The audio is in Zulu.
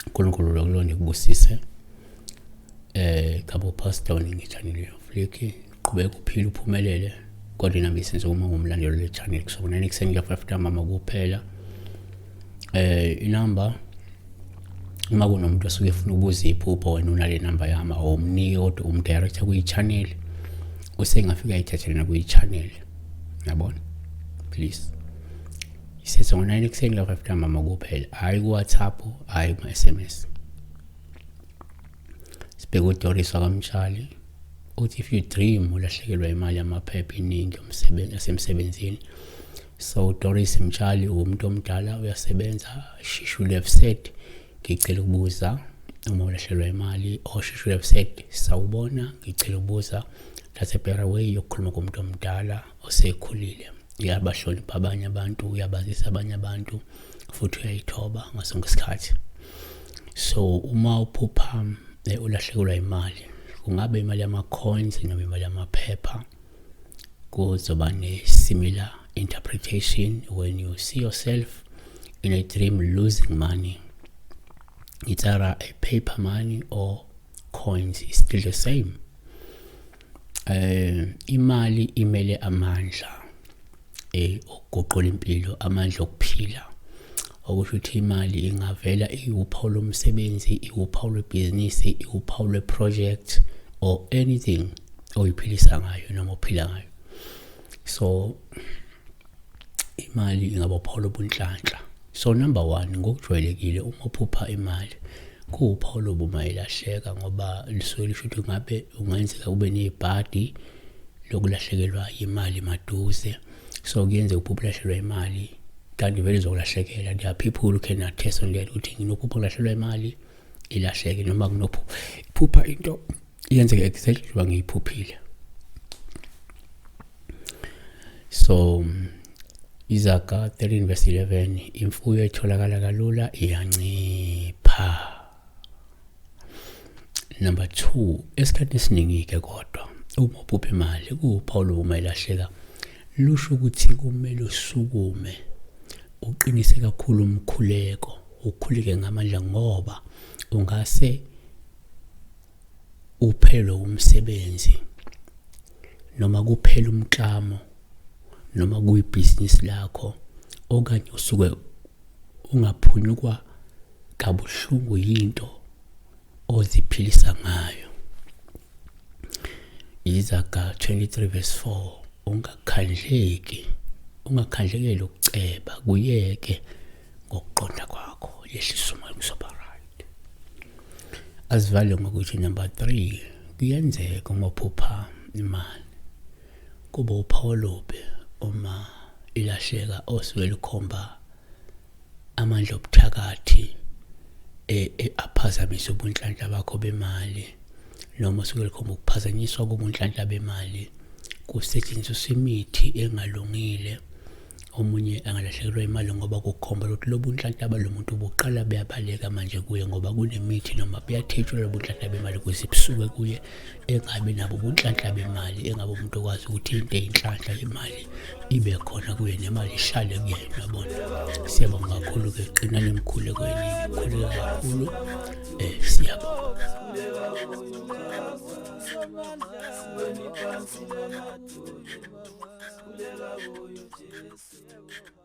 uNkulunkulu lokulonde kubusise. Gabo Pastor ngechannel yoFlick, qhubeka uphile uphumelele, kodwa inamba isenze uma ngumlandeli le channel kusukela ekuseni ka 5 ntambama kuphela. Inamba uma kunomuntu osuke efuna ukubuza iphupho, wena unale namba yami, awumnike kodwa umdirector kuyi-channel, usengafika ayithathele kuyi-channel, yabona. Please, isethe ngo-9 ekuseni ka 5 ntambama kuphela, hhayi ku-WhatsApp, hhayi kuma-SMS. Sibheke uDoris wakaMtshali, uthi if you dream ulahlekelwa imali yamaphepha iningi yomsebenzi yasemsebenzini. So Doris Mtshali umuntu omdala, uyasebenza. She should have said, "Ngicela ukubuza uma ulahlekelwa imali," or she should have said, "Sawubona, ngicela ukubuza." That's a better way yokukhuluma kumuntu omdala osekhulile. Uyabahlonipha abanye abantu, uyabazisa abanye abantu, futhi uyayithoba ngasonke isikhathi. So uma uphupha ulahlekelwa imali, kungabe imali yama-coins noma imali yamaphepha, kuzoba ne-similar interpretation. When you see yourself in a dream losing money, it's either a paper money or coins, it's still the same. Imali imele amandla okuguqula impilo, amandla okuphila, okusho ukuthi imali ingavela iwuphawu lomsebenzi, iwuphawu lwebhizinisi, iwuphawu lwe-project or anything oyiphilisa ngayo noma ophila ngayo. So imali ingaba uphawu lobunhlanhla. So number one, ngokujwayelekile uma uphupha imali, kuwuphawu lobuma ilahleka, ngoba lisuke lisho ukuthi ngabe ungenzeka kube nebhadi lokulahlekelwa imali maduze. So kuyenzeka uphupha ulahlekelwa imali, kanti vele izokulahlekela. There are people who can attest on that, ukuthi nginophupha kulahlekelwa imali, ilahleke, noma kunophupha iphupha into iyenzeke exactly njengoba ngiyiphuphile. So Izaga 13 verse 11, imfuyo etholakala kalula iyancipha. Number 2, esikhathini esiningi-ke kodwa uma uphupha imali kuwuphawu uma ilahleka, lusho ukuthi kumele usukume, uqinise kakhulu umkhuleko, ukhuleke ngamandla, ngoba ungase uphelwe umsebenzi noma kuphela umklamo noma kuyibhizinisi lakho, okanye usuke ungaphunyukwa kabuhlungu yinto oziphilisa ngayo. Izaga 23 verse 4, ungakhandleki, ungakhandlekeli ukuceba, kuyeke ngokuqonda kwakho, yehlisa umoya, kuzoba right. Azivale ngokuthi number 3, kuyenzeka uma uphupha imali kuba uphawu olubi uma ilahleka, osuke lukhomba amandla obuthakathi aphazamise ubunhlanhla bakho bemali, noma usuke likhomba ukuphazanyiswa kobunhlanhla bemali, kusetshenziswa imithi engalungile. Omunye angalahlekelwa imali ngoba kukhomba ukuthi lobu nhlanhla balomuntu buqala buyabaleka manje kuye, ngoba kunemithi noma buyathetshulwa lobu nhlanhla bemali ukuze busuke kuye, engabi nabo ubunhlanhla bemali, engabe umuntu okwazi ukuthi into eyinhlanhla yemali ibe khona kuye nemali ihlale kuyena, yabona. Siyabonga kakhulu-ke, qinani emkhulekweni, khuleka kakhulu. Siyabonga. Khuleka kuyo Jesu.